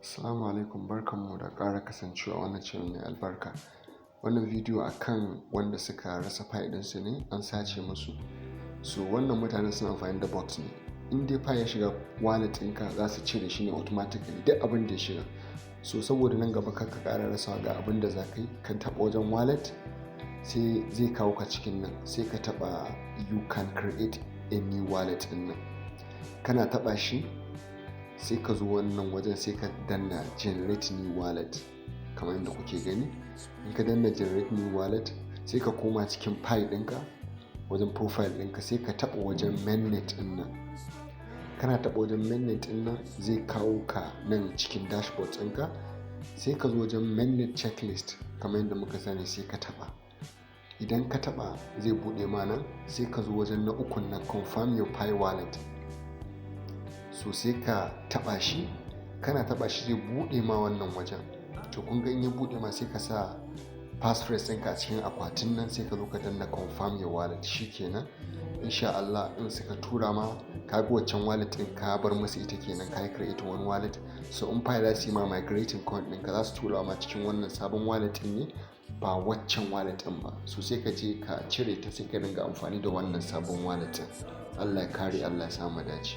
Assalamu alaikum, barkanmu da ƙara kasancewa wannan channel mai albarka. Wannan bidiyo akan wanda suka rasa Pi ɗinsu ne, an sace musu. So wannan mutanen suna amfani da bot ne. In dai Pi ya shiga wallet ɗinka, za su cire shi ne automatically, duk abin da ya shiga. So saboda nan gaba kar ka ƙara rasawa, ga abin da za ka yi: ka taɓa wajen wallet, sai zai kawo ka cikin nan, sai ka taɓa "You can create a new wallet" ɗin nan. Kana taɓa shi, sai ka zo wannan wajen, sai ka danna "Generate new wallet" kamar yadda kuke gani. In ka danna "Generate new wallet", sai ka koma cikin Pi ɗinka, wajen profile ɗinka, sai ka taɓa wajen mainnet ɗin nan. Kana taɓa wajen mainnet ɗin nan, zai kawo ka nan cikin dashboard ɗinka. Sai ka zo wajen mainnet checklist kamar yadda muka sani, sai ka taɓa. Idan ka taɓa, zai buɗe ma nan, sai ka zo wajen na ukun nan, "Confirm your Pi wallet". So sai ka taɓa shi. Kana taɓa shi, zai buɗe ma wannan wajen. To kun ga in ya buɗe ma, sai ka sa passphrase ɗinka a cikin akwatin nan, sai ka zo ka danna "Confirm your wallet". Shikenan, insha Allah in suka tura ma, ka ga waccan wallet ɗin ka bar musu ita kenan, ka yi create wani wallet. So in Pi za su yi ma migrating coin ɗinka, za su tura ma cikin wannan sabon wallet ɗin ne, ba waccan wallet ɗin ba. So sai ka je ka cire ta, sai ka dinga amfani da wannan sabon wallet ɗin. Allah ya kare, Allah ya sa mu dace.